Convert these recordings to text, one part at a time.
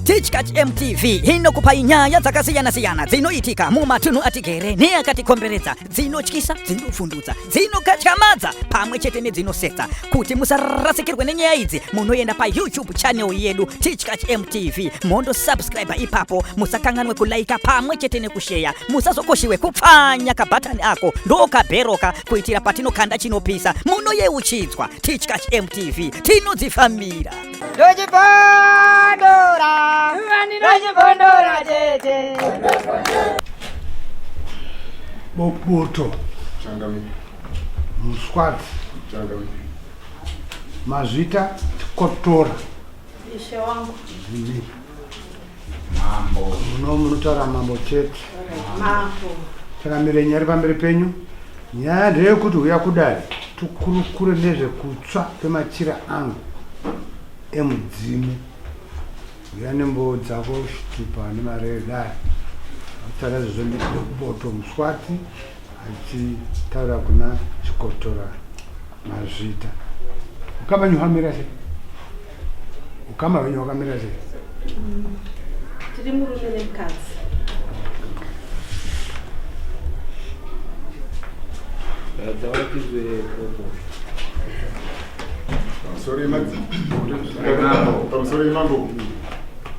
Tichkach MTV inokupai nyaya dzakasiyana-siyana dzinoitika mumatunhu atigere neakatikomberedza, dzinotyisa, dzinovhundutsa, dzinokatyamadza pamwe chete nedzinosetsa. Kuti musarasikirwe nenyaya idzi, munoenda paYouTube channel yedu Tichkach MTV mondosubscribe ipapo. Musakanganwe kulaika pamwe chete nekusheya. Musazokoshiwe kupfanya kabhatani ako ndokabheroka kuitira patinokanda chinopisa munoyeuchidzwa. Tichkach MTV tinodzifambira. Ndochibondora, ndochibondora tete. Bopoto. Changamire. Muswati. Changamire. Mazvita Chikotora. Ishe wangu. Ndini. Mambo. Muno munotaura mambo chete. Mambo. Changamire nyaya iri pamberi penyu. Nyaya ndeyekuti huya kudare tikurukure nezvekutsva kwemachira angu emudzimu. Huya nemboo dzako chitupa nemarere dare. Akutaura izvozvo ndiBoto Muswati achitaura kuna Chikotora Mazvita. Ukama wenyu hwamira sei? Ukama hwenyu hwakamira sei? Tiri murume nemukadzi. Pamusoro yemambo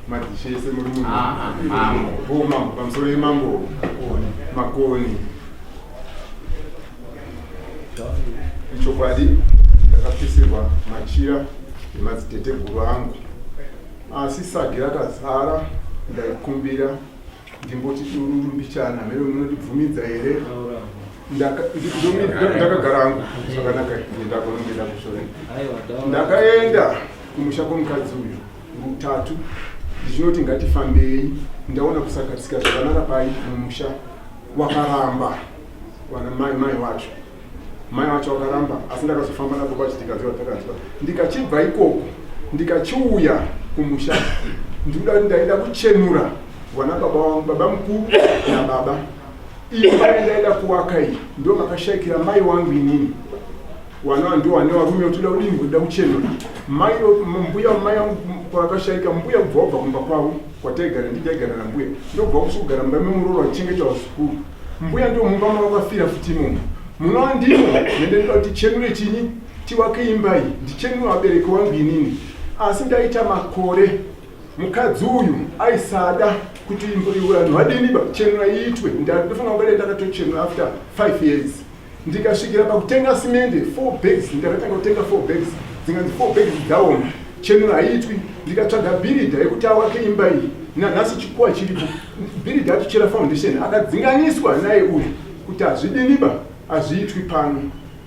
madzishe ese muri muno. Ah, mambo. Oh, mambo pamusoro yemambo Makoni. Ichokwadi ndakapisirwa machira nemadziteteguru angu asi sagi rakazara ndaikumbira ndimboti dururu mbichana mheno munondibvumidza here ndakagara hangu zvakanaka ndakonongenda kusvora ndakaenda kumusha kwomukadzi uyu rutatu ndichinoti ngatifambei ndaona kusagarisika zvakanaka pai mumusha wakaramba wana mai mai wacho mai wacho wakaramba asi ndakazofamba nabo kwacho tikanzwa takanzwa ndikachibva ikoko ndikachiuya kumusha ndikuda ndaida kuchenura wana baba wangu baba mukuru nababa imba yandaida kuwaka iyi ndo makashaikira mai wangu inini wana ndo wane varume toda kudini kuda kuchenura mai mbuya mai wangu kwakashaika mbuya kubva wabva kumba kwavo kwataigara nditaigara nambuya ndobva kusukugara mumba memuroro vachichengetwa vazukuru Mbuya ndiwo mumba mavakafira futi imomo. Munova ndimo nende ndoda kuti chenure chinyi tiwake imba iyi ndichenure vabereki wangu inini. Asi ndaita makore mukadzi uyu aisada kuti vanhu vadini ba chenura iitwe ndofanira kunge ndakatochenura after 5 years ndikasvikira pakutenga simende 4 bags ndakatanga kutenga 4 bags dzinganzi 4 bags dzaoma chenura haiitwi ndikatsvaga bhiridha yekuti awake imba iyi nanhasi chikuwa chiripo bhiridha atochera foundation akadzinganiswa naye uyu kuti hazvidiniba hazviitwi pano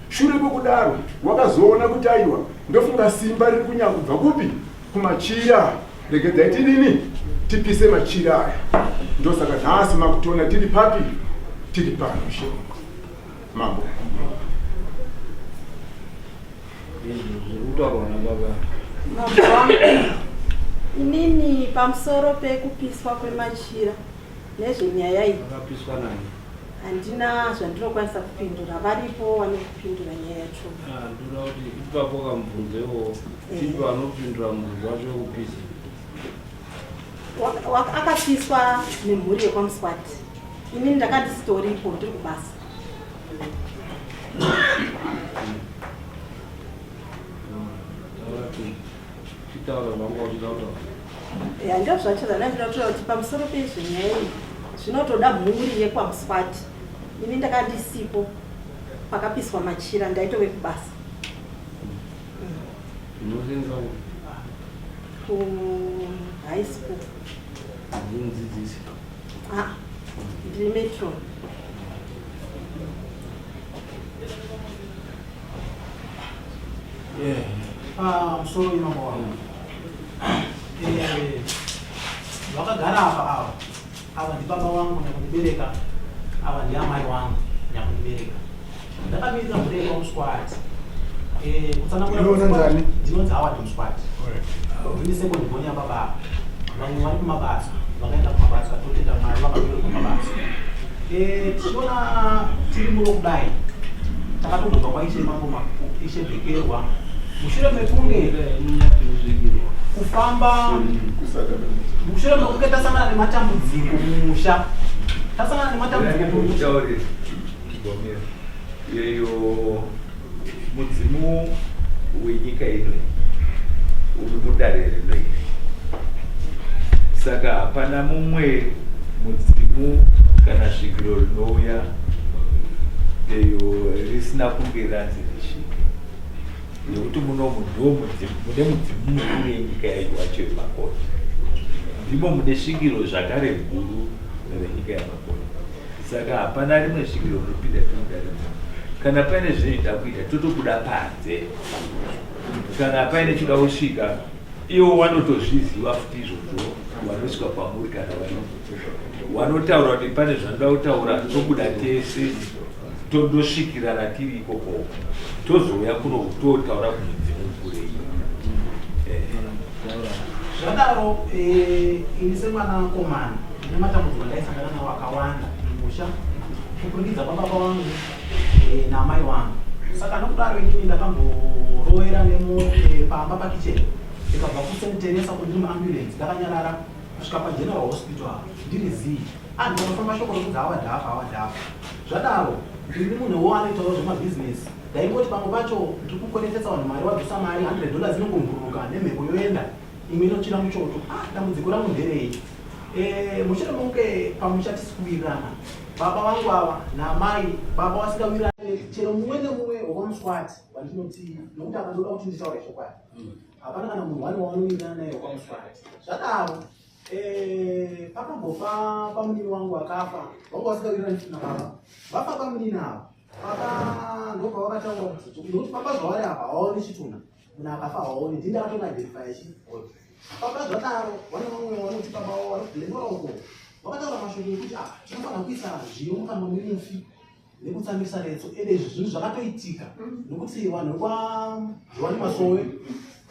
shure kwekudaro wakazoona kuti aiwa ndofunga simba riri kunyakubva kupi kumachira regedzai tidini tipise machira aya ndosaka nhasi makutiona tiri papi tiri pano she mambo Zvekutaurwa nababa. Mambo wangu, inini pamusoro pekupiswa kwemachira nezvenyaya iyi Akapiswa nani? handina zvandinokwanisa kupindura, varipo vanokupindura nyaya yacho. Ah, Ndoda kuti ipapo kamubvunzewo tipi vanopindura mubvunzo wacho wekupisa. Akapiswa nemhuri yekwaMuswati, inini ndakandisitoripo ndiri kubasa. Ya, ndo zvacho zvandandinoda kutaura kuti pamusoro pezvenyaya iyi zvinotoda mhuri yekwaMuswati. Ini ndakandisipo pakapiswa machira, ndaitove kubasa. Unosenza ku high school. Mudzidzisi. Ah, ndiri metro. Ah, musoro imambo wangu. Eh, vakagara apa ava ava ndibaba wangu nyakundibereka ava ndiamai wangu nyakundibereka ndakamirira mhuri yekwamuswati eh, kutsanangura ndinonzi howard muswati ndini second born yababa ava vamwe vari kumabasa vakaenda kumabasa totenda mwari vakadore kumabasa eh, tichiona tiri muno kudai takatombobva kwaishe mambo ishe bekerwa Mushure mekunge kufamba, mushure mekunge tasangana nematambudziko mumusha, tasangana nematambudziko mumusha. Iyo mudzimu wenyika ino uri mudare rino iri, saka hapana mumwe mudzimu kana svikiro rinouya eyo risina kunge ranzi risvike, nekuti munomu ndo mune mudzimu mukuru yenyika yacho wacho yemakoni, ndimo mune svikiro zvakare guru renyika yamakoni. Saka hapana rimwe svikiro rinopinda tiri mudare muno. Kana paine zvinoida kuita, totobuda panze. Kana paine chida kusvika, ivo vanotozviziva futi izvozvo, vanosvika kwamuri kana vanotaura kuti pane zvanoda kutaura, tobuda tese tondosvikirana tiri ikoko, tozouya kuno totaura kumudzimu mukuru. Zvadaro, ini semwanakomana ndine matambudziko andaisangana nawo akawanda mumusha kuburikidza kwababa vangu naamai vangu. Saka nokudaro inini ndakamborowera nemo pamba pakicheni, ndikabva kuSt Teresa kundiri muambulance ndakanyarara kusvika paGeneral Hospital apo ndiri zii. Ah, ndikatofamba shoko rokunzi awadhafa awadhafa. Zvadaro, ndiri munhuwo anoitawo zvemabhizinesi. Ndaingoti pamwe pacho ndiri kukweretesa vanhu mari, wadzosa mari $100 inongombururuka nemhepo yoenda, imwe inotsvira muchoto. Ah, dambudziko rangu nderei? Mushure mekunge pamusha tisi kuwirirana, baba vangu ava naamai baba vasingawirirani, chero mumwe nemumwe wekwaMuswati wandinoti, nokuti apa ndoda kuti nditaure chokwadi, hapana kana munhu wani wavanowirirana naye wekwaMuswati. Zvadaro, pakambofa pamunini wangu akafa, vanga vasingawirirani futi nababa. Vafa pamunini ava, baba ndopavakataura kuti, nokuti baba zvavari apa havaoni chitunha, munhu akafa havaoni, ndini ndakatonaidentifiya chi baba. Zvadaro, vane vamwe vanoti baba vavo vari kuGlenora uko, vakataura mashoko ekuti ah, tinofanira kuisa zviyo mukanwa memufi nekutsamisa retso. Ende izvi zvinhu zvakatoitika, nokuti vanhu vekwaJohani Masowe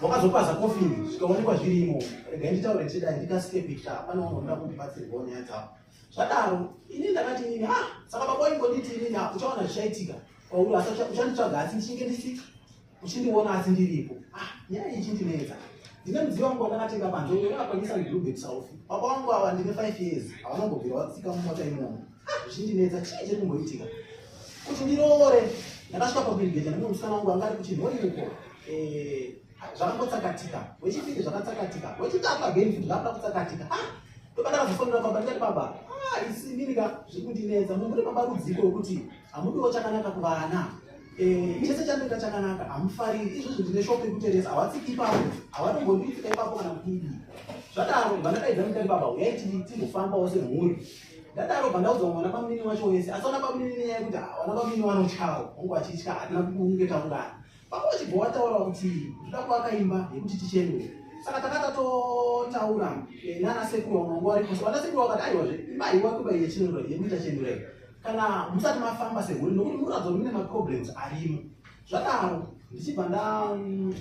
vakazopaza kofini zvikaonekwa zvirimo. Regai nditaure ndichidai, ndikasike kuitira pane vanhu vanoda kundibatsirwawo nyaya dzavo. Zvadaro, ini ndakati inini, ah, saka baba waingonditi inini, ah, uchaona zvichaitika kwauri, asi uchanditsvaga asi ndichinge ndisi uchindiona asi ndiripo. Ah, nyaya iyi ichindinetsa. Ndine mudziyo wangu wandakatenga panze uyo wakakwanisa Bluebird South. Baba vangu ava ndine 5 years havanambobvira vatsika mumota imomo. Ah, zvichindinetsa, chii chiri kumboitika? Kuti ndiroore, ndakasvika pakuengage nemumwe musikana wangu anga ari kuChinhori uko. Zvakangotsakatika wechipiri, zvakatsakatika wechitatu, again futi zvakuda kutsakatika. Ah, ndopandakazofonera baba, ndikati, "Baba, ah, isi inini ka zviri kundinetsa. Muri baba rudziko wekuti hamudiwo chakanaka kuvana? Chese chandoita chakanaka hamufariri. Izvozvo ndine shopu yekuteresa, havatsiki ipapo, havatombonditsika ipapo kana kudii." Zvadaro, vandadaidza, ndikati, "Baba, uyai timbofambawo semhuri." Ndadaro, bva ndaudzwa mwana pamunini wacho wese, asi vana pamunini, nenyaya yekuti ah, vana pamunini vanotyawo, vangu vachitya, hatina kunge taungana. Baba vachibva wataura kuti ndoda kuvaka imba yekuti tichenure. Saka takata totaura nana sekuru vamwe vangu varipo. Vana sekuru vakati, "Aiwazve, imba haiwakwiba yechenura, yekuita chenura kana musati mafamba semhuri, nokuti munoratidza kuti mune maproblems arimo." Zvadaro, ndichibva nda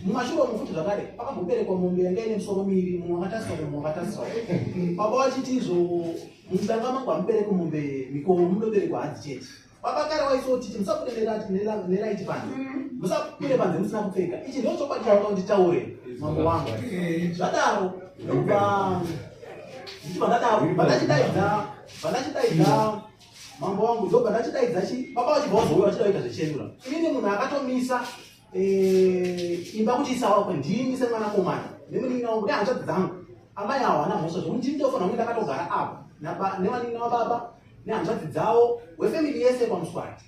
mumashure umu futi zvakare pakamboberekwa mombe yanga ine misoro miviri, mumwe wakatarisa, mumwe wakatarisa. Baba vachiti izvo mudanga mangu hamubereki mombe mikoro, munoberekwa hadzi chete. Baba kare waisotiti musabude neraiti panze, musabude panze musina kupfeka. Ichi ndo chokwadi chaunoda nditaure, mambo wangu. Zvadaro, ndobva ndichibva ndadaro, bva ndachidaidza mambo wangu, ndobva ndachidaidza chi baba vachibva vazouya vachida kuita zvechenura. Inini munhu akatomisa imba kuti isawakwe ndini semwanakomana nemunin'ina wangu nehanzvadzi dzangu. Amai avo havana mhosva, zvokuti ndini ndofanira kunge ndakatogara apa nevanin'ina vababa nehanzvadzi dzavo, wefamily yese kwaMuswati.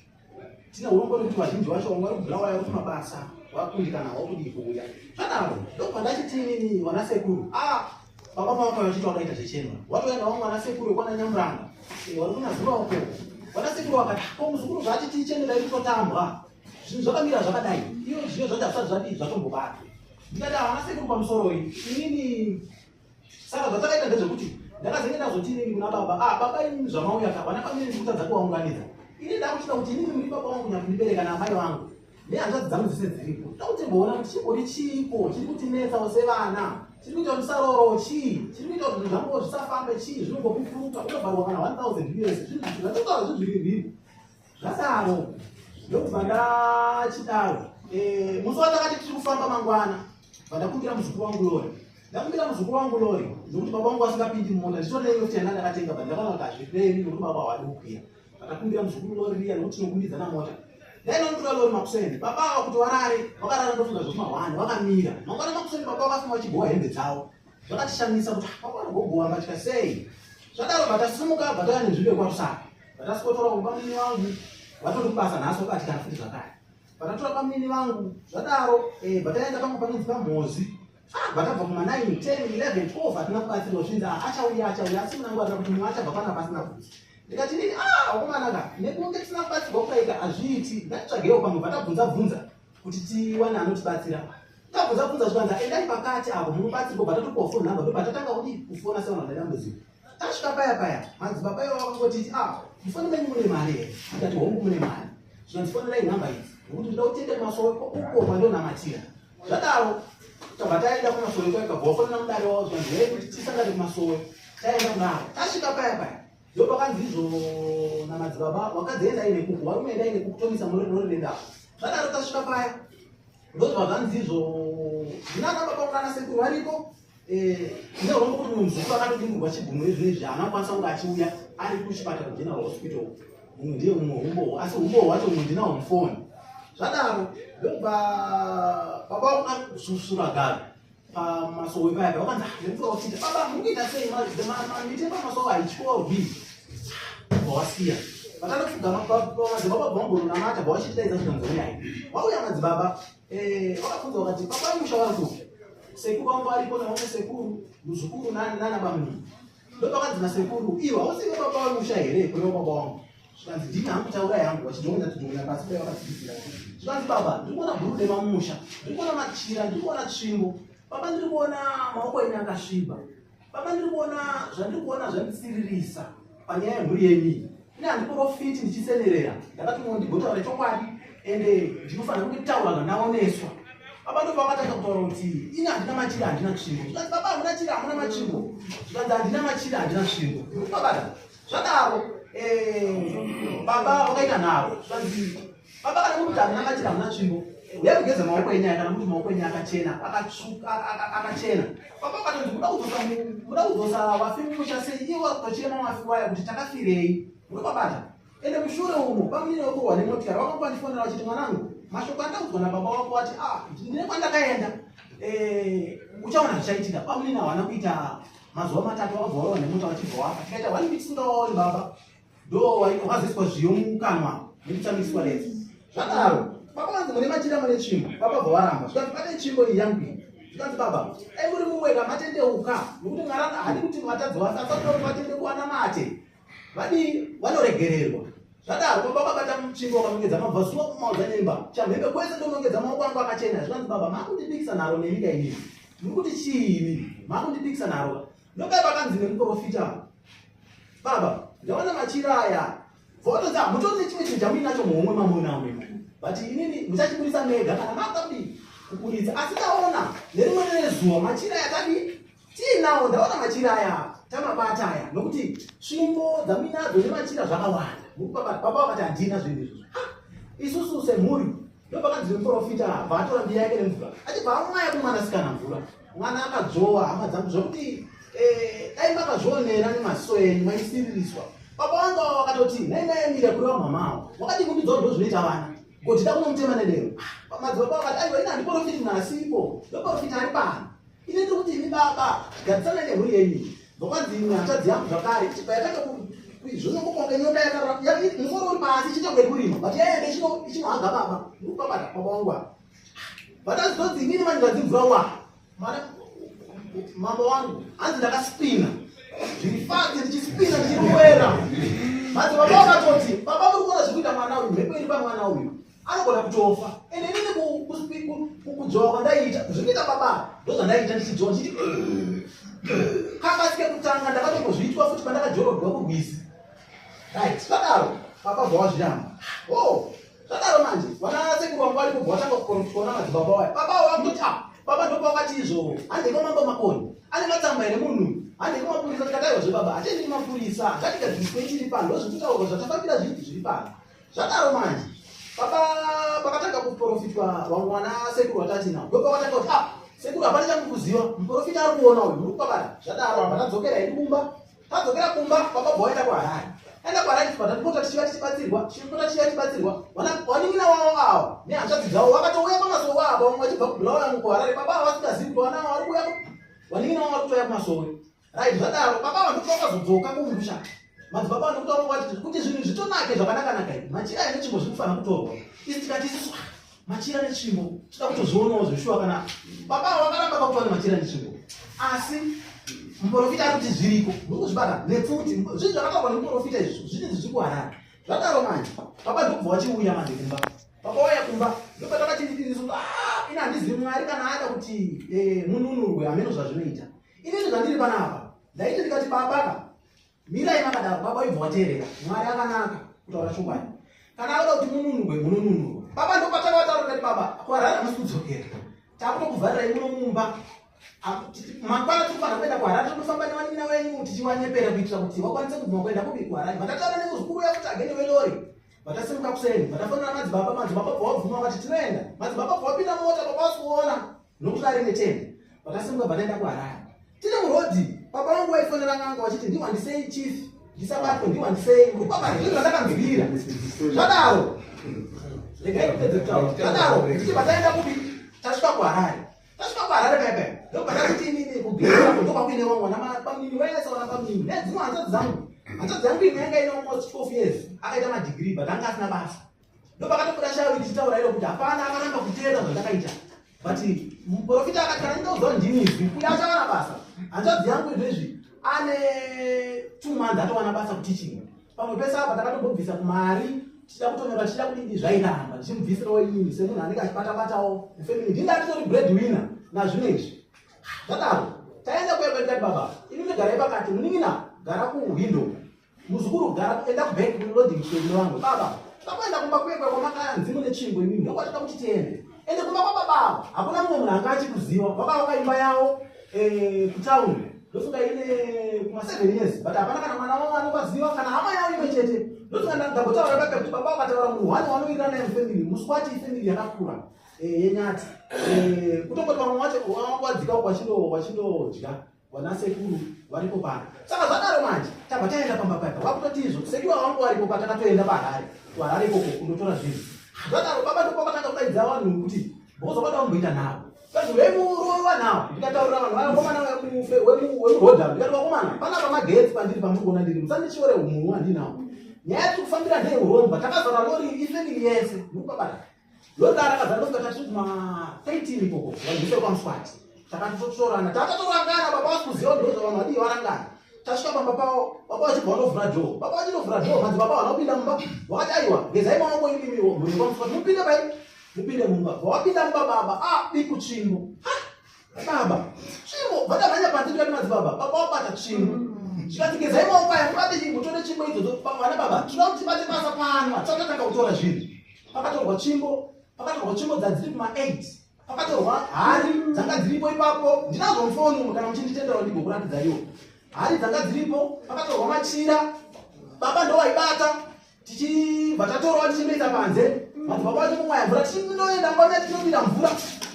Tine urombo nekuti vazhinji vacho vamwe vari kuBhulawayo, vari kumabasa, vakundikana wakudii kuuya. Zvadaro, ndobva ndachiti inini, vana sekuru, ah, baba pavakauya vachiti wakaita zvechenura, watouya navamwe vana sekuru vekwana Nyamuranga, vari kunazura uko. Vana sekuru vakati, "Ko muzukuru zvaachiti chenura iri kutotambwa, zvinhu zvakamira zvakadai, iyo zviyo zvacho hazvisati zvadii zvatombobatwa." Ndikati, "Havana sekuru, pamusoroi inini." Saka zvatakaita ndezvekuti ndakazenge ndazoti inini kuna baba, "Ah, baba, inini zvamauya ka vana pamene ndikutadza kuvaunganidza, ini ndakuchida kuti inini muri baba vangu nyakundibereka naamai vangu nehanzvadzi dzangu dzese dziripo, toda kuti timboona kuti chimbori chiiko chiri kutinetsawo sevana, chiri kuita kuti musaroro chii, chiri kuita kuti zvinhu zvangu zvisafambe chii, zvinongopupuruka, unobharwa kana 1000 US, zvinhu zvatotaura zvinhu zviri riri." Zvadaro, ndokubva ndachidaro. Eh, musi watakati tiri kufamba mangwana vandakumbira muzukuru wangu lori ndakumbira muzukuru wangu lori nekuti baba vangu vasingapindi mumota nditorei yokuti yanga ndakatenga but ndakaona kuti hazvirevi nekuti baba havadi kukwira vakakumbira muzukuru lori riya nekuti tinokumbidzana mota ndainombira lori makuseni baba ava kuti warare vakarara ndofunga zvekuma one vakamira mangwana makuseni baba vakafuma vachigowa hembe dzavo zvakatishamisa kuti ah, baba vanogogowa mbatya sei zvadaro vatasimuka bvatauya nenzvimbo yekwarusape vatasikotora kumba munini wangu vatori kubasa nhasi vabatikana futi zvakare Vatatora bamunini vangu zvadaro eh, bataenda pamwe panonzi pamhozi ah, vatabva kuma 9 10 11 12 hatina kubatsirwa zvinzi ah, achauya achauya asi munangu arira kuti mumwe achabva pana pasina bvudzi ndikati nini ah, wakomana ka nekunge tisina kubatsirwa kudaika hazviiti ngatitsvagewo pamwe vatabvunza bvunza kuti tiwane anotibatsira tabvunza bvunza zvikanzi endai pakati apo munobatsirwa batatopiwa phone number ndobatatanga kudii kufona sevanhu vane dambudziko tasvika paya paya madzibaba ivo vakangotiti ah mufoni menyu mune mari here ndikati hongu mune mari zvinonzi fonerai nhamba idzi nokuti ndinoda kutenda kumasowe uko kwandonamatira zvadaro tabva taenda kumasowe kwaikabva wafonera mudare wavo zvikanzi hei kuti tisangane kumasowe taenda kudaro tasvika paya paya ndopakanzi izvo namadzibaba wakadzi endai nekuku varume endai nekuku tomisa murori rendapo zvadaro tasvika paya ndozva zvanzi izvo ndinana baba kunana sekuru variko Eh, neurombo kuti mumwe muzukuru akatodimburwa chigunwe izvo izvi haana kukwanisa kunge achiuya ari kuchipatara general hospital mumwe ndiye mumwe humbowo asi humbowo hwacho mumwe ndinawo mufoni zvadaro ndokubva baba vakususura garo pamasowe paya paya vakanzi ah, ndikuda kuchita baba muri kuita sei mite pamasowe haityorwi bva wasiya vatanofuga madzibaba bvamboronamata bva vachitidaidza zvikanzonyayi vauya madzibaba eh, vakabvunza vakati baba musha vari kupi Sekuru vangu varipo navamwe sekuru, muzukuru nana bamunini. Ndopakanzi nasekuru, iwe hausiwe baba vemusha here kureva baba wangu? Zvikanzi ndini hangu taurai hangu vachidongonya tudongonya pasi paiva vakatsikitsira. Zvikanzi baba, ndiri kuona bhuru dema mumusha, ndiri kuona machira, ndiri kuona tsvimbo. Baba ndiri kuona maoko enyu akasviba. Baba ndiri kuona zvandiri kuona zvandisiririsa panyaya yemhuri yenyu iyi. Ini handiporofiti ndichisenerera, ndakatumwa ndigotaura chokwadi ende ndinofanira kutaura zvandaoneswa. Baba ndipo vakatanga kutaura kuti ini handina machira handina tsvimbo. Zvikanzi baba hamuna chira hamuna matsvimbo. Zvikanzi handina machira handina tsvimbo. Baba zvadaro eh, baba vakaita nharo zvikanzi Baba kana muri kuti hamuna machira hamuna tsvimbo. Uya kugeza maoko enyu aya kana muri maoko enyu akachena akatsvuka akachena. Baba vakatonzi muda kudzosa muda kudzosa vafi mumusha sei ivo vakutochema vafi waya kuti takafirei. Muri kwabata. Ende mushure umo bamunini wekurohwa nemotikari vakangopandifonera vachiti mwanangu mashoko andaudzwa nababa wako wati ah ndine kwandakaenda eh uchaona zvichaitika bamunini hawana kuita mazuva matatu vakabva varohwa nemota vachibva wafa tikaita one week tisingawaoni baba ndo wakazoiswa zviyo mukanwa nekutsamiswa retso zvadaro baba vanzi mune machira mune tsvimbo baba bva varamba zvikanzi pane tsvimbo iyi yangu iyi zvikanzi baba dai muri mumweka matendeuka nokuti mwari haadi kuti matadzi wase asati kuti vatendeuka mate vadii vanoregererwa zvadaro baba vakabata mutsvimbo vakanongedza mabva zuva kumaudza nyemba chamhembe kwese ndonongedza maoko angu akachena zvikanzi baba makundipikisa nharo nenyika inini muri kuti chii inini makundipikisa nharo Ndokai pakanzi nemuprofita baba ndaona machira aya votonzi hamutori nechimwe chinhu chamuinacho muhomwe mamuinawo memo but inini muchachiburitsa mega kana makuda kudii kuburitsa asi ndaona nerimwe rezuva machira aya tadii tiinawo ndaona machira aya tamabata aya nokuti tsvimbo dzamuinadzo nemachira zvakawanda baba vakati handina zvinhu izvozvo isusu semhuri Ndopakanzi muprofita abva atora mbiya yake nemvura achibva amwaya kumwanasikana mvura mwana akadzvova hama dzangu zvekuti eh, dai makazvionera nemaziso enyu maisiririswa baba vangu ava vakatoti nhai naemira kureva mama avo wakadii kundidza kuti ndozvinoita vana kuti da kunomutema nedero ah, madzibaba vakati aiwa ini handiprofiti munhu asipo ndoprofita ari pano ini ndiri kuti imi baba gadzisanai nemhuri yenyu ndokanzi imwe hanzvadzi yangu zvakare ichibva yatanga zvonongokonge nyoka musoro uri pasi ichiita kunge kurima but yaenda ichinohaga baba ndikubabata baba wangu apa but azidonzi inini manje ndadzimvura wa mambo wangu hanzi ndakaspina zviri fast ndichispina ndichirowera madzibaba vakatoti baba muri kuona zviri kuita mwana uyu mhepo iri pamwana uyu anogona kutofa ende inini kudzvova kwandaiita zvikuita baba ndozvandaiita ndichidzvova ndichiti kabasi kekutanga ndakatombozviitwa futi pandakajorodwa kurwizi right zvadaro baba bva wazviramba o oh, zvadaro manje vana sekuru vangu varipo bva vatanga kuona madzibaba waya baba vakutoti a ah, baba ndopavakati izvo handei kwamambo makoni ane matsamba here munhu handei kwamapurisa tikataiwa zvebaba hatiendi kumapurisa ngatigadziriswe chiri pano ndozvikutaurwa zvatafambira zviiti zviri pano Zvadaro manje baba pakatanga kuprofitwa vamwe vana sekuru vatatina ndopakatanga kuti ah sekuru hapana chamukuziva muprofita ari kuona uyu muri kupabata zvadaro apa tadzokera hedu kumba tadzokera kumba baba bva waenda kuharare aenda kuharare tipatapota tichiva tichibatsirwa tichipota tichiva tichibatsirwa vanin'ina wavo avo nehanzvadzi dzavo vakatouya pamasowe apa vamwe vachibva kubulawayo kuharare baba ava vasingazivi kuti vana avo vari kuuya vanin'ina wavo vari kutouya kumasowe Right, zvadaro baba vanhu kuti vakazodzoka kumusha madzibaba vanhu kuti vati kuti zvinhu zvitonake zvakanakanaka izvi machira ane tsvimbo zviri kufanira kutorwa isi tikati isusu ah, machira netsvimbo toda kutozvionawo zveshuwa kana baba avo vakaramba kakutora nemachira netsvimbo asi muprofita ari kuti zviriko muri kuzvibata nepfuti zvinhu zvakataurwa nemuprofita izvi zvinhu zviri kuharare zvadaro manje baba ndokubva vachiuya manje kumba baba waya kumba ndopatakachinditirisu ah, ini handizivi mwari kana ada kuti eh, mununurwe hameno zvazvinoita Inini zvandiri panapa ndaiti ndikati baba ka mirai makadaro baba waibva wateerera mwari akanaka kutaura chokwadi kana akuda kuti mununurwe munonunurwa baba ndopatanga vataura ndikati baba kuharare hamusi kudzokera takutokuvharirai muno mumba mangwana tikufanira kuenda kuharare totofamba nevanin'ina venyu tichiwanyepera kuitira kuti vakwanise kubvuma kuenda kupi kuharare vandataura nemuzukuru uya kuti agende welori vatasimuka kuseni vatafonera madzibaba madzibaba bva wabvuma vati tinoenda madzibaba bva wapinda mota baba vasikuona nokuti ari netende vakasimuka bva taenda kuharare tiri murodhi baba vangu vaifonera n'anga vachiti ndiwandisei chief ndisabatwe ndiwandisei baba zvinhu zvandakanzwira zvadaro regai kupedze kutaura zvadaro tichibva taenda kupi tasvika kuharare tasvika kuharare paya paya ndobva tachiti inini kugera ndokwakuine vamwe vana bamnini wese vana bamnini nedzimwe hanzvadzi dzangu hanzvadzi yangu imwe yanga ine almost 12 years akaita madegree but anga asina basa ndopakatobuda shavi tichitaura iro kuti hapana akaramba kuteera zvandakaita but muprofita akati kana ndaudzwa ndini izwi uyo achawana basa hanzvadzi yangu izvezvi ane two months atowana basa kuteaching pamwe pese apa takatombobvisa kumari tichida kutonyora tichida kudidi zvairamba ndichimubvisirawo inini semunhu anenge achibatabatawo mufamily ndini anditori bread winner nazvino izvi zvadaro taenda kuya kwandikati baba ini ndigarai pakati munin'ina gara kuwindow Muzukuru gara enda kubank kuloading shed nevanhu baba takuenda kumba kuye kwa kwamakanzi mune tsvimbo imimi ndokwatida kuti tiende ende kumba kwababa ava hakuna mumwe munhu anga achikuziva vakavaka imba yavo eh, kutown ndofunga ine kuma seven years but hapana kana mwana wavo anovaziva kana hama yavo imwe chete ndofunga ndambotaura baba kuti baba vakataura munhu one wanowirirana naye mufamily muswati ifamily yakakura eh, yenyati eh, kutongoti vamwe wacho wadzika wachindodya Vana sekuru varipo pano. Saka zvadaro manje tabva taenda pamba paya vakutoti izvo sekuru vangu varipo patakatoenda paHarare kuHarare ikoko kundotora zvinhu. Zvadaro baba ndipo vakatanga kudaidza vanhu kuti bhozo vada kumboita navo. Vanhu vemurowa navo ndikataurira vanhu vaya vakomana wemurodha ndikati vakomana panapa magetsi pandiri pamuri kuona ndiri musandichiore umunu wandinawo. Nyaya yatiri kufambira ndeyeurombwa takazara lori ifamily yese mukubabata. Lodara akazara ndosvika tati kuma 13 ikoko vanhu vese kwamuswati takatotorana takatorangana baba vasi kuziva kuti ndozva vanhu vadii varangana tasvika pamba pavo baba vachibva vanovhura dhoo baba vachinovhura dhoo hanzi baba vana kupinda mumba vakati aiwa gezai maoko imimi mhuri kwamuswati mupinde pai mupinde mumba vawapinda mumba baba a biku tsvimbo baba tsvimbo vakamhanya panze ndikati madzibaba baba wabata tsvimbo zvikanzi gezai maoko aya mubate chii mutore tsvimbo idzodzo vana baba tinoda kuti tibate basa pano hatisati tatanga kutora zvinhu pakatorwa tsvimbo pakatorwa tsvimbo dzadziri kuma 8 pakatorwa hari dzanga dziripo ipapo ndinazvo mufoni umu kana muchinditenderawo ndigokuratidzaiwo hari dzanga dziripo pakatorwa machira baba ndowaibata tichibva tatorwa tichinoisa panze madzibaba vacho kumwaya mvura tichinoenda mumba tinobira mvura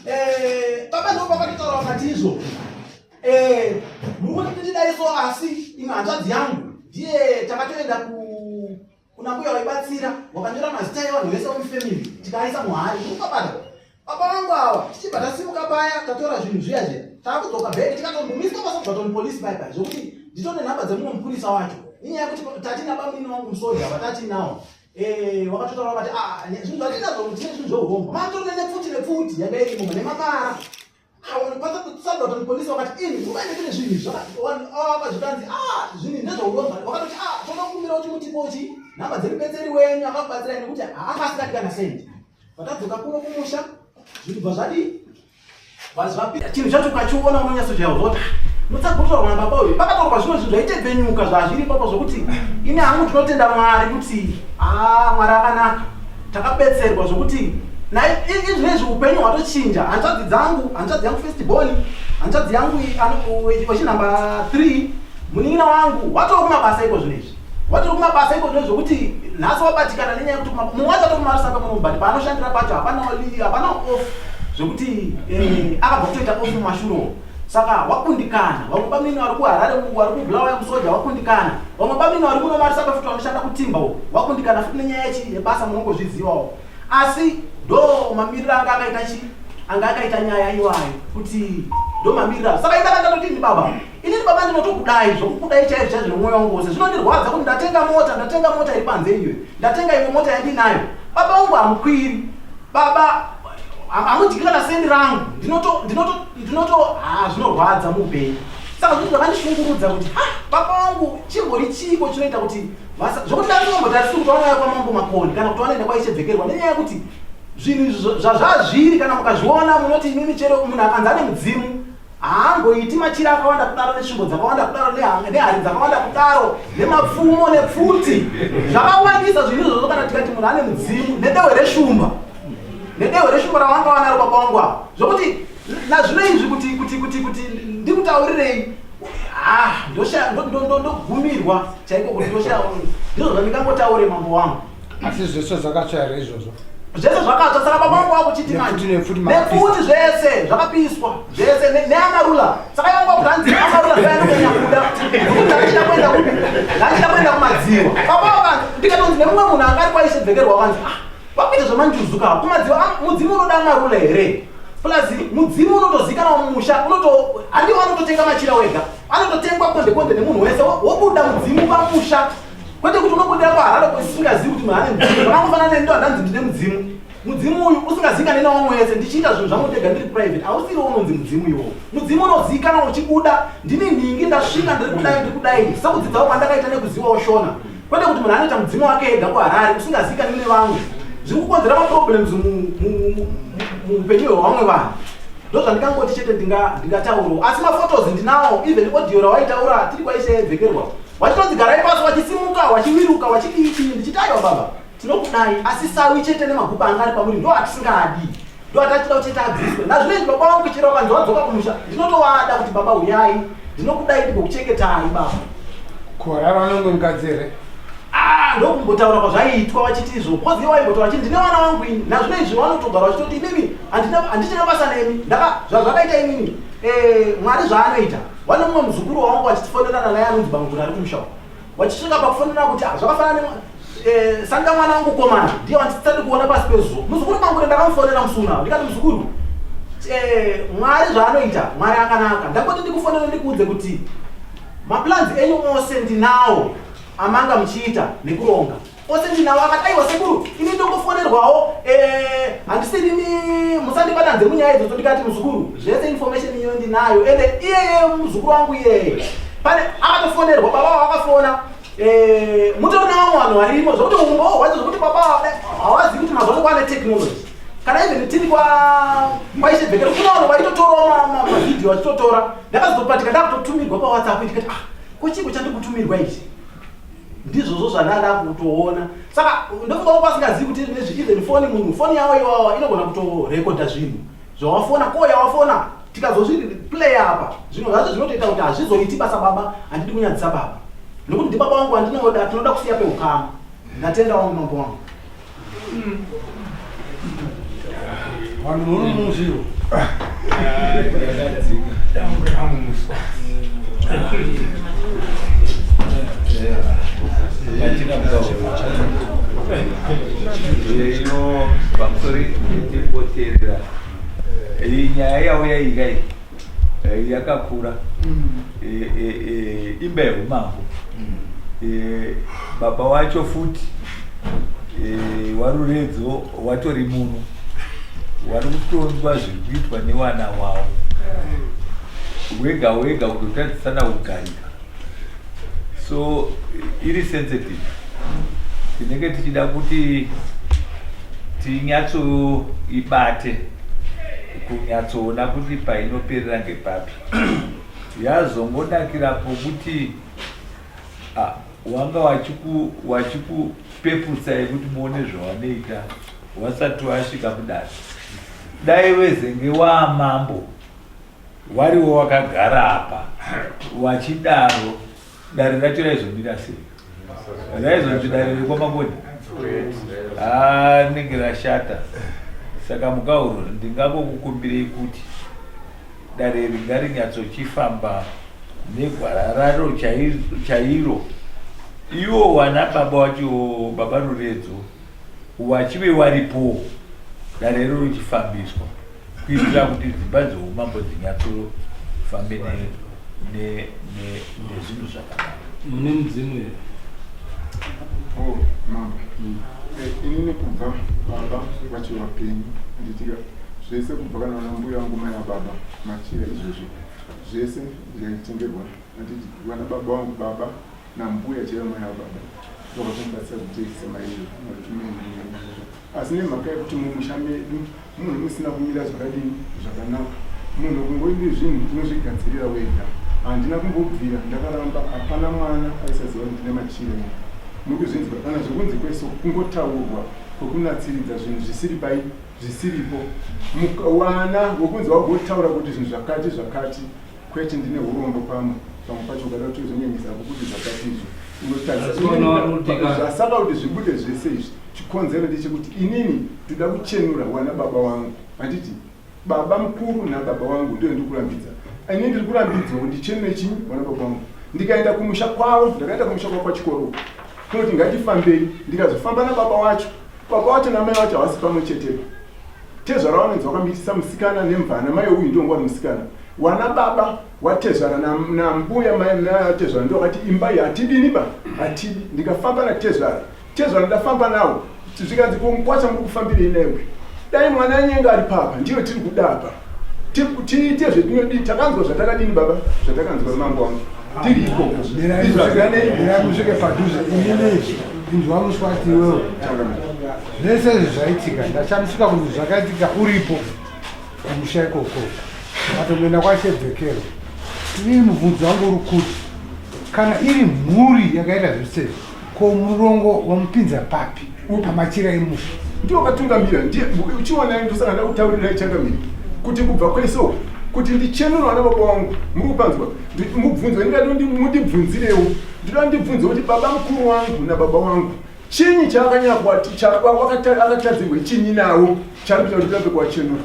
eh, baba ndo pakatotaura vakati izvo eh, muri kuti tichidai so asi imwe hanzvadzi yangu ndiye takatoenda kuna mbuya waibatsira wakanyora mazita evanhu vese vemufamily tikaisa muhari ukabata Baba vangu ava tichibva tasimuka paya tatora zvinhu zviya zviya takudzoka bheke tikatombomiswa paSobvaton police paya paya zvekuti nditone nhamba dzemumwe mupurisa wacho inyaya yekuti tatina bamunini wangu musoja vatatinawo eh, wakatotaura vakati ah, zvinhu zvatinazvo tine zvinhu zveurombo matorine nepfuti nepfuti yanga irimo nemapara Sabbaton police vakati ini kuvaende kune zvinhu izvi zvikanzi ah, zvinhu ndezveuromba vakatoti ah, tonokumbira kuti mutipo chi nhamba dzemubetseri wenyu akakubatsirai nekuti haanga asingadi kana sendi Vakadzoka kuno kumusha zvinhu bva zvadii? Vazvapinda chinhu chacho ukachiona unonyatsojawa zvoti mutsagurutaurwa nababa uyu pakataurwa zvimwe zvinhu zvaitepenyuka zvazviri ipapo zvokuti ini hangu ndinotenda Mwari kuti aa Mwari akanaka takabetserwa zvokuti izvezvi upenyu hwatochinja hanzvadzi dzangu hanzvadzi yangu first born hanzvadzi yangu wechinhamba 3 munin'ina wangu watova kumabasa iko zvino izvi. Watori kumabasa iko zvino zvekuti nhasi wabatikana nenyaya yekuti mumwe wacho atori kumarisaka muno but paanoshandira pacho hapana hapana off zvekuti eh, akabva kutoita off mumashure umo. Saka wakundikana. Vamwe bamnini vari kuHarare vari kuBulawayo musoja wakundikana. Vamwe bamnini vari kuno marisaka futi vanoshanda kutimba uko wakundikana futi nenyaya yechi yebasa munongozvizivawo. Asi ndo mamiriro anga akaita chi anga akaita nyaya iwayo kuti ndo mamiriro ayo. Saka indakanga ndoti ini baba Inini baba ndinotokudai zvokukudai chaizvo chaizvo nomwoyo wangu wose. Zvinondirwadza kuti ndatenga mota, ndatenga mota iri panze iyoyo. Ndatenga imwe mota yandinayo. Baba wangu hamukwiri. Baba hamudyi kana sendi rangu. Ndinoto ndinoto ndinoto ha zvinorwadza muupenyu. Saka zvinhu zvakandishungurudza kuti ha baba wangu chimbori chiiko chinoita kuti vasa zvokuti ndandingambotarisiri kuti vanouya kwamambo Makoni kana kuti vanoenda kwaIshebvekerwa nenyaya yekuti zvinhu izvi zvazvazviri kana mukazviona munoti imimi chero munhu akanzi ane mudzimu Haangoiti machira akawanda kudaro netsvimbo dzakawanda kudaro nehari dzakawanda kudaro nemapfumo nepfuti zvakawandisa zvinhu izvozvo kana tikati munhu ane mudzimu nedehwe reshumba nedehwe reshumba ravanga vanaro baba vangu ava zvokuti nazvino izvi kuti kuti kuti kuti ndikutaurirei ah ndoshaya ndogumirwa chaiko kuti ndoshaya ndizvo zvandingangotaure mambo wangu Asi zvese zvakatsva here izvozvo? Zvese zvakatsva saka baba vangu vakuchiti manje. Nepfuti zvese zvakapiswa zvese neamarula. Saka yangu vakuti hanzi amarula ndoyanonyanya kuda. Nekuti ndachida kuenda kupi? Ndachida kuenda kumadziwa. Baba vakanzi ndikatonzi nemumwe munhu anga ari kwaisebvekerwa wakanzi ah vakuita zvemanjuzu ka kumadziwa ah, mudzimu unoda amarula here? Plus mudzimu unotozikanwa mumusha unoto handiwo anototenga machira wega anototengwa konde konde nemunhu wese wobuda mudzimu pamusha kwete kuti unobudira kwaharare usingazivi kuti munhu ane mudzimu zvakangofanana neni ndohandanzi ndine mudzimu mudzimu uyu usingazivikanwi nevamwe wese ndichiita zvinhu zvangu ndega ndiri private hausiriwo unonzi mudzimu iwowo mudzimu unozivikanwa uchibuda ndini nhingi ndasvika ndiri kudai ndiri kudai sekudzidzawo kwandakaita nekuzivawo shona kwete kuti munhu anoita mudzimu wake ega kuharare usingazivikanwi nevamwe zviri kukonzera maproblems muupenyu hwevamwe vanhu ndozvandingangoti chete ndingataurawo asi mafotos ndinawo even audio rawaitaura tiri kwaishaebvekerwa Wachitonzi garai pasi wachisimuka wachiwiruka wachidii chii ndichiti aiwa baba tinokudai asi sawi chete nemagupa anga ari pamuri ndo atisingadi ndo atachida kuti chete abviswe nazvino izvi baba vangu chero vakanzi wadzoka kumusha ndinotovada kuti baba huyai ndinokudai ndigokuchengetai baba Kurara nomwe mukadzi here? Ah, ndokumbotaura kwazvaiitwa vachiti izvo because ivo vaimbotaura vachiti ndine vana vangu ini nazvino izvi vanotogara vachitoti imimi handichina basa nemi ndaka zvazvakaita imimi eh, mwari zvaanoita Vane mumwe muzukuru wavangu vachitifonerana naye anonzi Bangura ari kumusha uko. Vachisvika pakufonerana kuti ah, zvakafanana ne eh, sanga mwana wangu komana ndiye wandisati kuona pasi pezuva. Muzukuru Bangura ndakamufonera musi unawo ndikati muzukuru eh, Mwari zvaanoita Mwari akanaka. Ndangoti ndikufonere ndikuudze kuti maplans enyu ose ndinawo amanga muchiita nekuronga. Ose ndinawo akati aiwa sekuru ini ndongofonerwawo eh, handisirini musandibatanze munyaya idzodzo ndikati muzukuru zvese information iyo ndinayo ende iyeye muzukuru wangu iyeye pane akatofonerwa baba vakafona eh, mutori nevamwe vanhu varimo zvekuti umbowo hwacho zvekuti baba hawazivi kuti mazuva ano kwane technology kana even tiri kwaishebhekero kuna vanhu vaitotorawo mavhidhiyo vachitotora ndakazotopatika ndakutotumirwa pawhatsapp ndikati ah ko chiiko chandikutumirwa ichi ndizvozvo zvandanda kutoona saka ndofunga wanga vasingazivi kuti nezvi even foni munhu foni yavo iwawa inogona kutorekodha zvinhu zvawafona ko yawafona tikazozviplay apa zvinhu zvacho zvinotoita kuti hazvizoiti basa baba handidi kunyadzisa baba nokuti ndibaba wangu wandinoda tinoda kusiya peukama ndatenda wangu mambo wangu Vanhu muri muzviro. Ino pamusoro timboteerera iyi nyaya yauya iyi kai yakakura imba yeumambo Eh, baba wacho futi eh, waruredzo watori muno wari kutonzwa zviri kuitwa newana wavo wega wega kutotadzisana kugarika so iri sensitive tinenge tichida kuti tinyatsoibate kunyatsoona kuti painoperera ngepapi yazongonakira pokuti Ah, wanga wachikupeputsa yekuti muone zvawanoita wasati wasvika mudare dai wezenge waamambo wariwo wakagara apa wachidaro dare racho raizomira sei? Raizonzi dare rekwaMakoni haa rinenge rashata. Saka Mukahuro ndingangokukumbirei kuti dare iri ngarinyatsochifamba negwara raro chairo. Iwo wana baba wacho baba Ruredzo wachive waripowo dare iro richifambiswa kuitira kuti dzimba dzeumambo dzinyatsofambe nezvinhu zvakanaka. Mune mudzimu here? Oh, mambo. Eh, inini kubva baba vachiri vapenyu nditika zvese kubva kana vana mbuya vangu mai vababa machira izvozvi zvese ndaitengerwa handiti vana baba vangu baba nambuya chaivo mai vababa vakazomubatsira kutekisa maiyo asi nemhaka yekuti mumusha medu munhu musina kumira zvakadini zvakanaka munhu kungoidi zvinhu unozvigadzirira wega handina kumbobvira ndakaramba hapana mwana aisaziva kuti ndine machira ini muri kuzvinzwa kana zvekunzi kweso kungotaurwa kwekunatsiridza zvinhu zvisiri pai zvisiripo wana wekunzi wagotaura kuti zvinhu zvakati zvakati Kwete ndine hurombo pamwe pamwe pacho ukada kuti uzonyanyisa hako kuti zvakati izvi unotarisazvasaka kuti zvibude zvese izvi chikonzero ndechekuti inini ndoda kuchenura wana baba wangu handiti baba mukuru nababa wangu ndiyo ndiri kurambidza ini ndiri kurambidzwa kuti ndichenure chinyi wana baba wangu ndikaenda kumusha kwavo ndakaenda kumusha kwavo kwachikoro kunoti ngatifambei ndikazofamba nababa wacho baba wacho namai wacho havasi pamwe chetepo Tezvara vanonzi vakamitisa musikana nemvana mai uyu ndiwo ngwari musikana wana baba watezvara nambuya mai natezvara ndiwo vakati imba iyi hatidini ba hatidi ndikafamba natezvara tezvara ndafamba nawo zvikanzi ko mukwacha muri kufambirei naye uyu dai mwana anyenga ari papa ndiyo tiri kuda apa tiite zvetinodii takanzwa zvatakadini baba zvandakanzwa mambo wangu tiri ikoko izvazviranei musvike padhuze inini inzwa muswati iwewe Zvese izvi zvaitika ndashamisika kuti zvakaitika uripo kumusha ikoko atomboenda kwashebvekero inini mubvunzo wangu uri kuti kana iri mhuri yakaita zvese izvi ko murongo wamupinza papi pamachira emusha ndiwo wakatungamira ndiye uchiona ndosaka ndakutaurirai changamire kuti kubva kwese uku kuti ndichenurwa vana baba wangu muri kupanzwa mubvunzo ndingadi mundibvunzirewo ndinoda ndibvunze kuti baba mukuru wangu nababa wangu Chinyi chaakatadzirwe chinyi nawo chaari kuita kuti tirambe kuwachenura?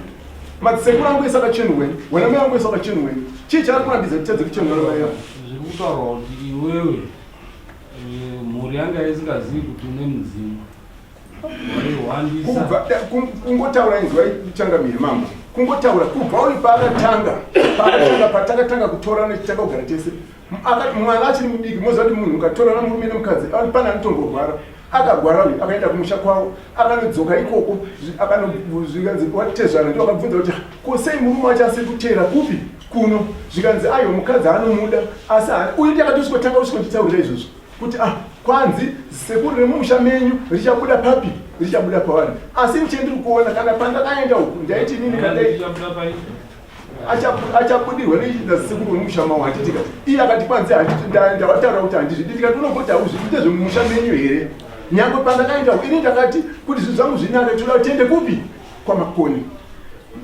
Madzisekuru angu ese akachenurwe, wana mai vangu ese akachenurwe. Chii chaari kurambidza kuti tadze kuchenura mai vangu? Zviri kutaurwa kuti iwewe eh, mhuri yanga isingazivi kuti une mudzimu waihwandisa. Kubva kungotaura inzwai changamire mambo. Kungotaura kubva uri paakatanga paakatanga patakatanga kutorana tichitanga kugara tese Akati mwana achiri mudiki moziva kuti munhu ukatorana murume nemukadzi pane anotomborwara akarwara uyu akaenda kumusha kwavo akanodzoka ikoko akanozvikanzi watezvara ndio akabvunza kuti ko sei murume wacho asiri kuteera kupi kuno zvikanzi ayo mukadzi anomuda asi uyu ndiye akatosvikotanga kusvikonditaurira izvozvo kuti ah kwanzi sekuru remumusha menyu richabuda papi richabuda pavari asi chendiri kuona kana pandakaenda uku ndaiti inini kandai achabudirwa nechisekuru wemusha mawo handitika iye akati kwanzi ndavataura kuti handizvidi ndikati unogoti hauzvidi ndezvemumusha menyu here nyangwe pandakaenda ini ndakati kuti zvinhu zvangu zvinake toda kuti tiende kupi kwamakoni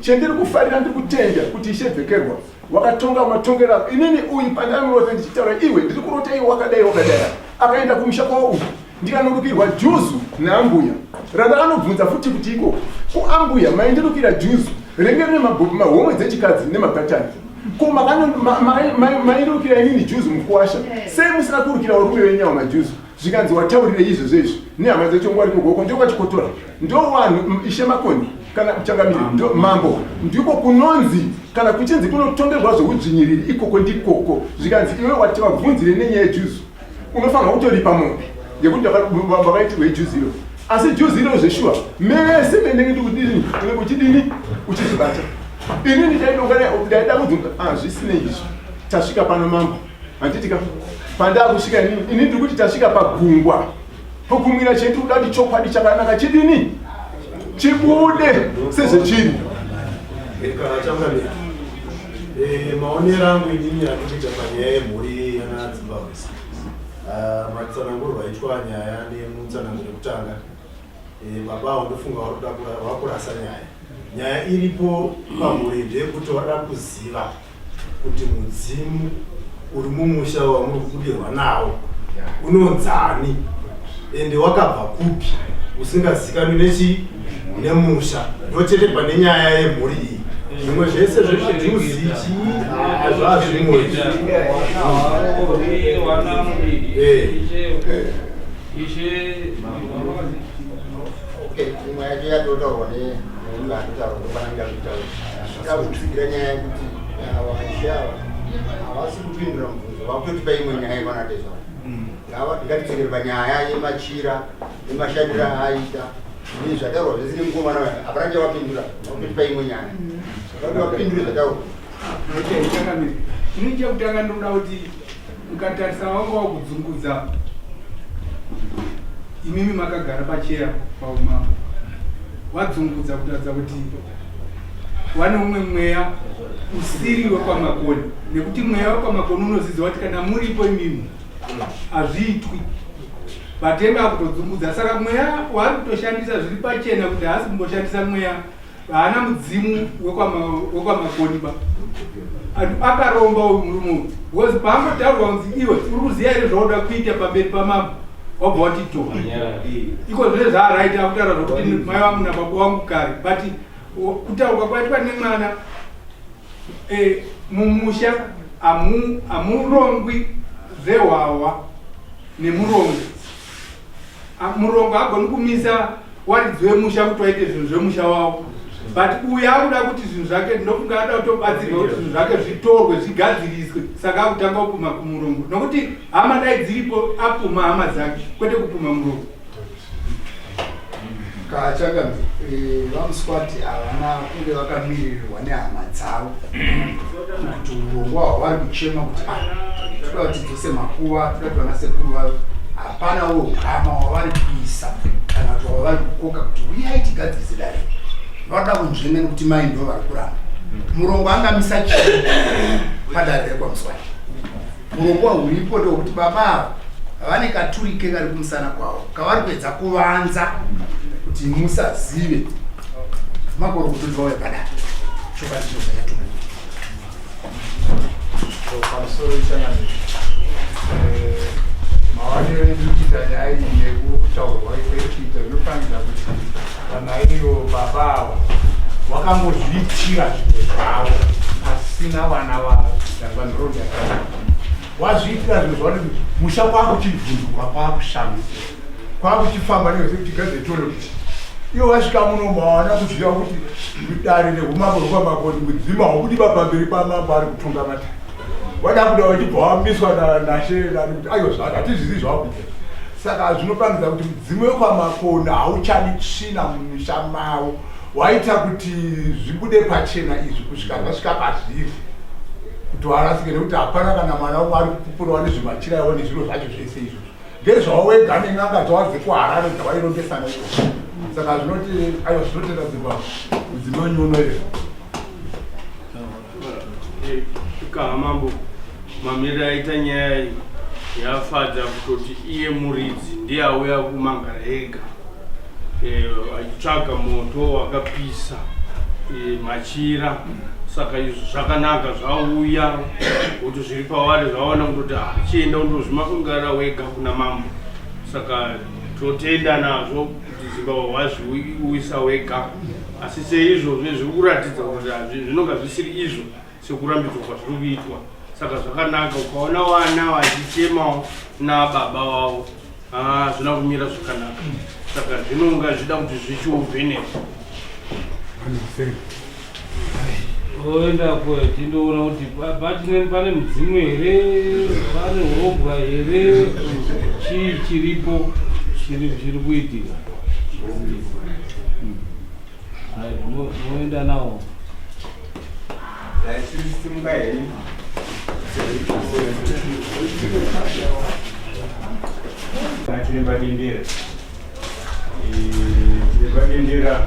chendiri kufarira ndiri kutenda kuti ishe bvekerwa wakatonga matongero inini uyu pandaimuroza ndichitaura iwe ndiri kurota iwe wakadai wakadai akaenda kumusha kwavo uku ndikanorukirwa juzu naambuya randakanobvunza futi kuti iko kuambuya maindirukira juzu renge rine mahomwe dzechikadzi nemabhatani ko mairukira inini juzu mukuwasha sei musina kurukira varume venyawo majuzu zvikanzi wataurire izvozvo izvi nehama dzechongwari kugoko ndokwachikotora ndo vanhu ishe makoni kana changamire ndo mambo ndiko kunonzi kana kuchinzi kunotongerwa zveudzvinyiriri ikoko ndikoko zvikanzi iwe wati vabvunzire nenyaya yejuzu unofanirwa kutoripa mombe yekuti vakaitirwa ijuzi iro asi juzi iro zveshuwa mese mendenge ndikudini unenge uchidini uchizvibata ini ndichaida kudzoka ah, zvisinei izvi tasvika pano mambo handiti ka pandakusvika inini ini ndiri kuti tasvika pagungwa pokumwira chedu kuda kuti chokwadi chakanaka chidini chibude sezvechiri eh, maonero angu inini andikuita panyaya yemhuri yana zimbabwe ah, matsanangurwa aitwa nyaya nemutsananguro yekutanga eh, baba avo ndofunga vakurasa nyaya nyaya iripo pamhuri ndeyekuti vada kuziva kuti mudzimu uri mumusha wamuri kubudirwa nawo Unonzani ende wakabva kupi usingazikanwi nechi nemusha ndochete pane nyaya yemhuri iyi zvimwe zvese zvepadhuzi chii zvazvimwe Imwe yacho yatotaurwa nemunhu atotaurwa ndopananga kutaura takutsigira nyaya yekuti vaishe ava havasi kupindura mubvunzo vakutotipa imwe nyaya yekwanatezvara ngatidzokere panyaya yemachira nemashandiro aaita zvataurwa zvese nemukomana hapana chavapindura vakutotipa imwe nyaya saka kuti vapindure zvataurwa. Ini chekutanga ndinoda kuti mukatarisa vanga wakudzungudza imimi makagara pacheya paumambo wadzungudza kutaridza kuti wane umwe mweya usiri wekwamakoni nekuti mweya wekwamakoni unozidzwa kuti kana muripo imimi hazviitwi vatenga akutodzungudza saka mweya waari kutoshandisa zviri pachena kuti haasi kumboshandisa mweya haana mudzimu wekwamakoni ba akaromba uyu murume uyu because paangotaurwa kunzi iwe uri kuziva here zvauda kuita pamberi pamambo wabva wati to iko zvine zvaaraita akutaura zvokuti mai vangu nababa wangu kare but kutaurwa kwaitwa nemwana eh, mumusha hamurongwi zvehwahwa nemurongo Murongo hagoni kumisa waridzi wemusha kuti waite zvinhu zvemusha wavo but uyu akuda kuti zvinhu zvake ndinofunga ada kutobatsirwa kuti zvinhu zvake zvitorwe zvigadziriswe saka akutanga kupuma kumurongo nokuti hama dai dziripo apuma hama dzake kwete kupuma murongo. Kachangami eh, vaMuswati havana kunge vakamiririrwa nehama dzavo kuti urongwa hwavari kuchema kuti ah, toda kuti tidzose makuva toda kuti vana sekuru vavo hapana wo ukama wavari kuisa kana kuti wavari kukoka kuti uyai tigadzirise dare vanoda kunzvenga nekuti mai ndo vari kuramba murongo angamisa chii padare rekwaMuswati Hurongwa huripo ndehwekuti baba ava vane katurike kari kumusana kwavo kavari kuedza kuvanza kuti musazive makorokoto kuti vauya padare chokwadi chinobva chatubuda. Pamusoro ichangamire eh, maonero edu kuita nyaya iyi nekutaurwa kwekuita zvinofanira kuti kana iyo baba ava wakangozviitira zvimwe zvavo asina vana vavo vanhu wazviitira zvinhu zvauri musha kwakuchivhunduka kwakushamisira kwakuchifamba nekuti tigadze tore kuti ivo vasvika muno mawana kuziva kuti dare reumambo rwekwamakoni mudzimu haubudi pamberi pamambo ari kutonga matare wada kuda wachibva wamiswa nashe kuti aiwa zvaka hatizvizivi zvawakuita saka zvinopangidza kuti mudzimu wekwamakoni hauchadi tsvina mumisha mavo waita kuti zvibude pachena izvi kusvika zvasvika pazviri kuti warasike nekuti hapana kana mwana umwe ari kupupurawo nezvemachira iwo nezviro zvacho zvese izvozvo ndezvawo wega nen'anga dzawa dzekuharare dzawairombesana ikoko saka zvinoti aiwa zvinotenda dzimba mudzimu wenyu unoera Kaha mambo mamiriro aita nyaya iyi yafadza kutoti iye muridzi ndiye auya kumangara ega eh, achitsvaga moto wakapisa eh, machira saka izvo zvakanaka zvauya kuti zviri pavari zvaona kutoti ah, chienda undozvimakungara wega kuna mambo saka totenda nazvo kuti zimbabwe wazviuyisa wega asi seizvozvo zviri kuratidza kuti zvinonga zvisiri izvo sekurambidzwa kwazviri kuitwa saka zvakanaka ukaona vana vachichemawo nababa vavo ah, hazvina kumira zvakanaka saka zvinonga zvida kuti zvichiovhenekwa oenda ko tindoona kuti patine pane mudzimu here pane urobwa here chii chiripo chiri kuitika moenda nawo Chiremba Dendera Chiremba Dendera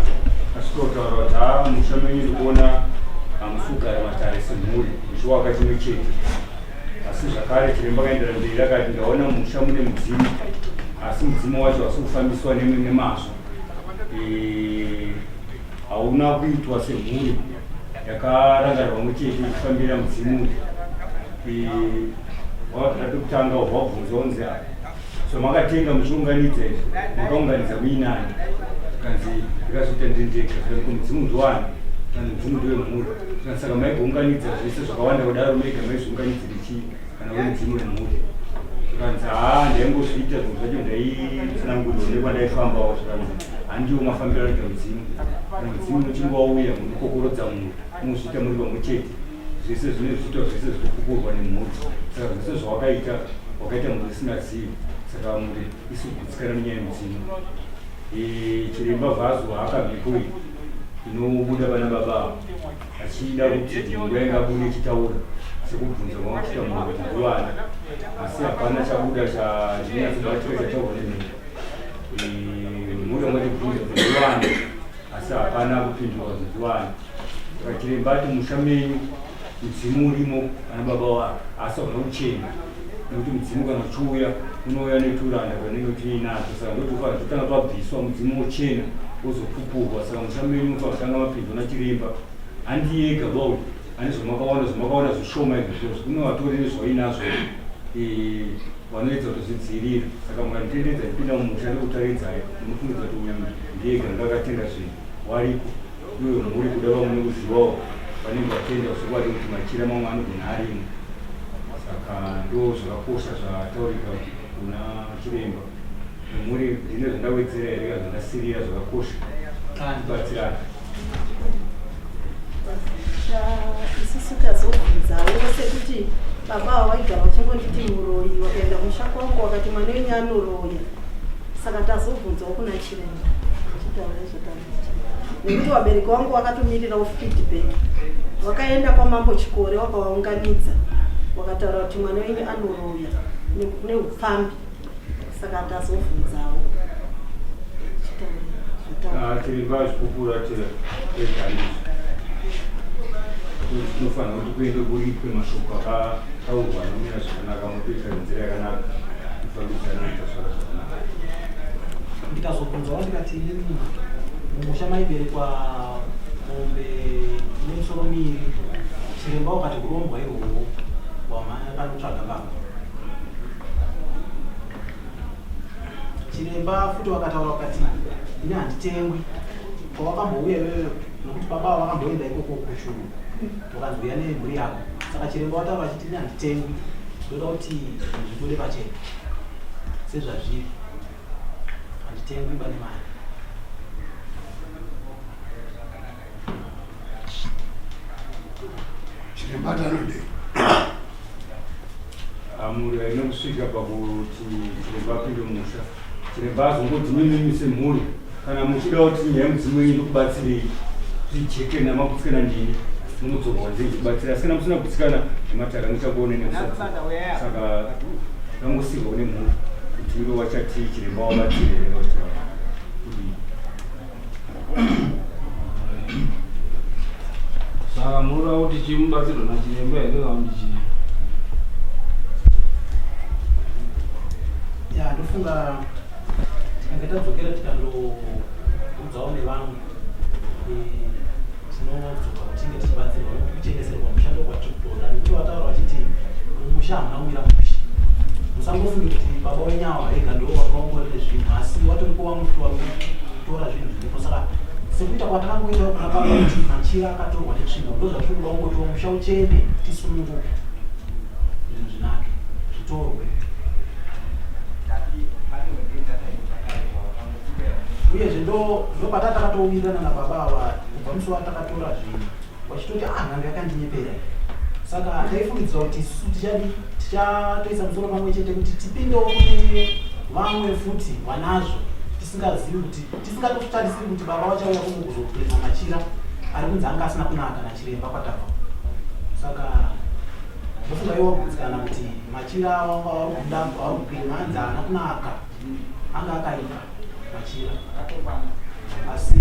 asvikotaura kuti haa musha menyu ndikuona hamusi kugara matare semhuri muchiwaka chimwe chete asi zvakare chiremba akaendera mberi akati ndaona musha mune mudzimu asi mudzimu wacho hausi kufambiswa nemazvo hauna kuitwa semhuri yakarangana pamwe chete ichifambira mudzimu uyu wakagara pekutanga wabvunzwa unzi Zvamakatenga muchiunganidza izvi makaunganidza muinani? Kanzi ndikazviita ndiri ndega. Zvikanzi ko mudzimu ndowani? Kanzi mudzimu ndewemhuri. Zvikanzi saka maigounganidza zvese zvakawanda kudaro mega maizviunganidzire chii kana uri mudzimu wemhuri? Zvikanzi haa ndaingozviita zvimwe zvacho ndaitsanangurirwa nekwandaifambawo. Zvikanzi handiwo mafambiro anoita mudzimu, kana mudzimu unochinge wauya munokokorodza munhu munozviita muri pamwe chete zvese zvine zviitwa zvese zvinopupurwa nemhuri saka zvese zvawakaita wakaita mhuri isingazivi saka mhuri isigutsikana nenyaya yemudzimu e, chiremba vhazo haakamhepo iyi inobuda vana baba ava achida kuti nguva ingabude ichitaura sekubvunza kwavachiita mhuri kuti ndovana asi hapana chabuda chinonyatsobatika chataurwa nemhepo e, mhuri yangatibvunza kuti ndovana asi hapana kupindurwa kuti ndovana Saka chiremba ati musha menyu mudzimu urimo ana baba wako asi hauna kuchena nekuti mudzimu kana uchiuya unouya neturanda twanenge tuinato saka ndotofanira totanga twabviswa mudzimu wochena wozopupurwa saka musha menyu unofanira kutanga mapinzwa nachiremba handiye ega ba uyu ane zvamakawana zvamakawana zvishoma izvozvo kune vatori nezvainazvo eh, vanoedza kutozvidzivirira saka mukanditendedza ndipinda mumusha ndokutaridzai munofungidza kuti uyu ndiye ega anga akatenga zvinhu wariko Iwe mhuri kuda vamwe nekuzivawo vanenge vatenda zvokwadi kuti machira mamwe anogona arimo saka ndo zvakakosha zvataurika kuna chiremba mhuri ndine zvandawedzera here kana zvandasirira zvakakosha tibatsirana isusu tazobvunzawo sekuti baba ava vaigara vachingonditi muroyi wakaenda musha kwangu wakati mwana wenyu anoroya saka tazobvunzawo kuna chiremba chitaura nekuti vabereki vangu vakatomirirawo feedback vakaenda kwamambo chikore wakavaunganidza wakataura kuti mwana wenyu anoroya neupfambi saka tazovhunzawo ah, chiremba zvipupura tinofanira kuti kuende kuripwe mashoko akataurwa anomira zvakanaka motoita nenzira yakanaka kufambidzana noita zvakanaka Ndikazobvunzawo ndikati inini mumusha maiberekwa mombe ine misoro miiri, chiremba wakati hurombwa ihwohwo hwamhanya panotsvaga baba. Chiremba futi wakataura wakati ini handitengwi kwawakambouya iwewe nokuti baba ava vakamboenda ikoko kuchuru wakanzi uya nemhuri yako saka chiremba wataura achiti ini handitengwi ndoda kuti zvibude pachena sezvazviri handitengwi ba nemari Chiremba anodei? Mhuri haina kusvika pakuti chiremba apinde mumusha. Chiremba azongoti mimimi semhuri kana muchida kuti nyaya yemudzimu yenyu ndikubatsirei zvijeke namagutsikana ndini munodzorwa nzei ndikubatsira asi kana musina kugutsikana nematare muchakuone nekusadza saka vangosirwa nemhuri kuti ivo vachati chiremba wabatsire here kuti kudii Saka munoda kuti chimubatsirwe nachiremba here kana kuti chii? Ya, ndofunga tikange tadzokera tikandoudzawo nevamwe eh, tinodzoka tinge tichibatsirwa nokuti kucheneserwa musha ndokwatiri kutoda nekuti vataura vachiti mumusha hamuna kumira mushe musangofunge kuti baba wenyawa vega ndo wanga ungorere zvinhu asi watoriko vamwe futi vari kutora zvinhu zviripo saka sekuita kwatakangoitawo kuna baba kuti machira akatorwa netsvimbo ndozvatiri kuda kungotiwo musha uchene tisununguke zvinhu zvinake zvitorwe uyezve ndopatatakatowirirana nababa ava kubva musi watakatora zvinhu vachitoti ah n'anga yakandinyepera saka taifungidzira kuti isu tichadi tichatoisa musoro pamwe chete kuti tipindewo kune vamwe futi vanazvo tisingazivi kuti tisingatotarisiri kuti baba vachauya kuno kuzokuplema machira ari kunzi anga asina kunaka nachiremba kwatabva saka ndofunga iwo wagutsikana kuti machira wanga vari kuplema anzi haana kunaka anga akaipa machira asi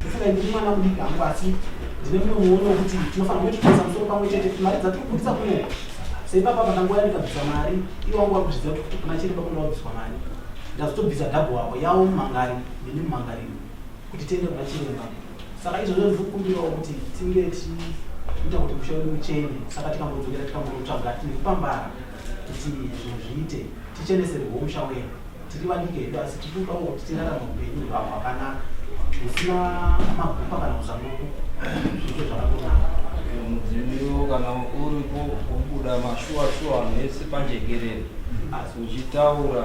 kufunga ndiri mwana mudiki hangu asi ndine mumwe muono wekuti tinofanira kunge tichitoisa musoro pamwe chete kuti mari dzatiri kubudisa kuno seipapa pandanguva yandikabvisa mari iwo wangu vari kuzviziva kuti kuna chiremba kunoda kubviswa mari ndazotobvisa dhabhu wavo yawo mumangari ndini mumangariro kuti tiende kuna chiremba saka izvozvo ndiri kukumbirawo kuti tinge tichiita kuti musha wedu uchene saka tikambodzokera tikambonotsvaga nekupambara. Kuti zvinhu zviite ticheneserwe musha wedu. Tiri vadiki hedu asi tiri kudawo kuti tirarame upenyu hwakanaka husina magupa kana uzanduku zviite zvakangonaka. Mudzimu kana uripo wobuda mashuwa shuwa vanhu vese pajekerere asi uchitaura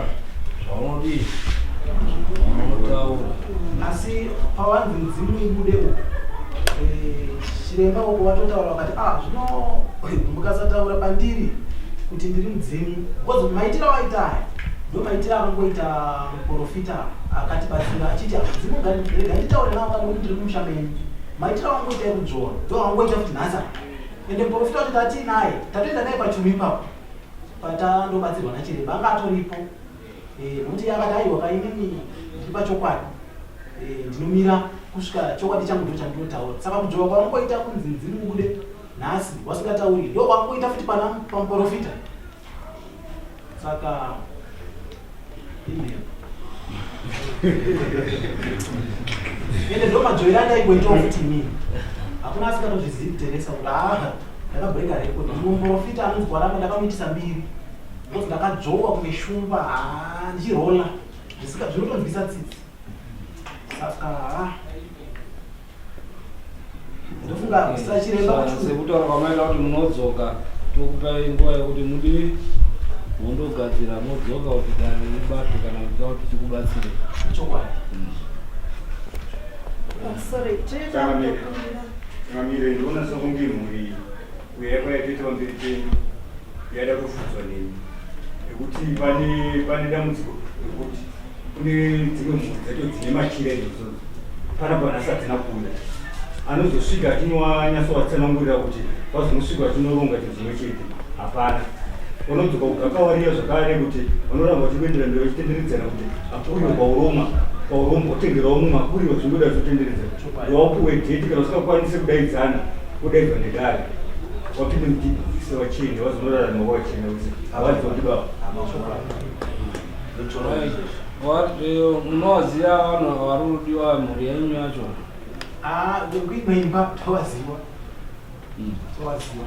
zvaunodii unotaura asi pawanzi mudzimu ibude uku eh, chiremba uko watotaura vakati ah zvino mukasataura pandiri kuti ndiri mudzimu because maitiro awaita aya ndo maitiro akangoita muprofita akatibatsira achiti ah, mudzimu rega nditaure nawo kana kuti ndiri kumusha menyu maitiro awangoita ekudzvora ndo awangoita futi nhasi apa ende muprofita wacho tatiinaye tatoenda naye pachumi ipapo patandobatsirwa nachiremba anga atoripo eh, nokuti akati aiwa kainini ndiri pachokwadi eh, ndinomira kusvika chokwadi changu ndo chandinotaura saka kudzvova kwavangoita kunzi mudzimu ubude nhasi wasingatauri ndo kwavangoita futi pana pamuprofita saka imhepo ende ndo madzvoera andaingoitawo futi inini hakuna asingatozvizivi kuteresa kuti haa ndakabreaka record mumwe muprofita anonzi kwaramba ndakamuitisa mbiri because ndakadzvowa kunge shumba haa ndichirola zvinotonzwisa tsitsi saka haa ndofunga sachiremba sekutaura kwamaita kuti munodzoka tokupai nguva yekuti mudii mondogadzira modzoka kuti dare ribatwe kana kuti kuti tikubatsire chokwadi Mamire ndinoona sekunge mhuri uya kwayatoita pamberi penyu yaida kufudzwa nemi nekuti pane pane dambudziko rekuti kune dzimwe mhuri dzacho dzine machira idzodzo panapa nhasi hadzina kuuya anozosvika atinowanyatsovatsanangurira kuti vazonosvika vachinoronga chinhu chimwe chete hapana vanodzoka kugakawariya zvakare kuti vanoramba vachikuendera mberi vachitenderedzana kuti apuriwa kwauroma kwauroma otengerawo mumwe apuriwa zvingoda zvotenderedza wapuwe dheti kana usingakwanise kudaidzana wodaidzwa nedare wapinde mudhibhisi vachienda vazonorarama wachena wese hawadzoki baba Munowaziva vanhu vari kudiwa mhuri yenyu yacho? Ah, vekuimwe imba tovaziva. Tovaziva.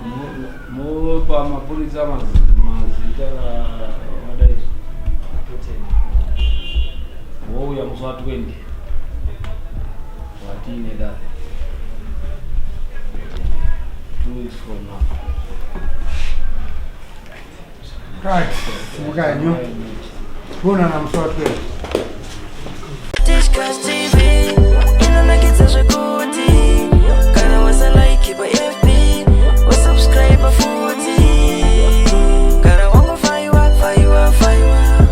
Mopa mapurisa mazita vadaidzwa. Wouya musi wa 20 watiine dare. 2 weeks from now. Right, simukanyo. Kuonana musi wa 12.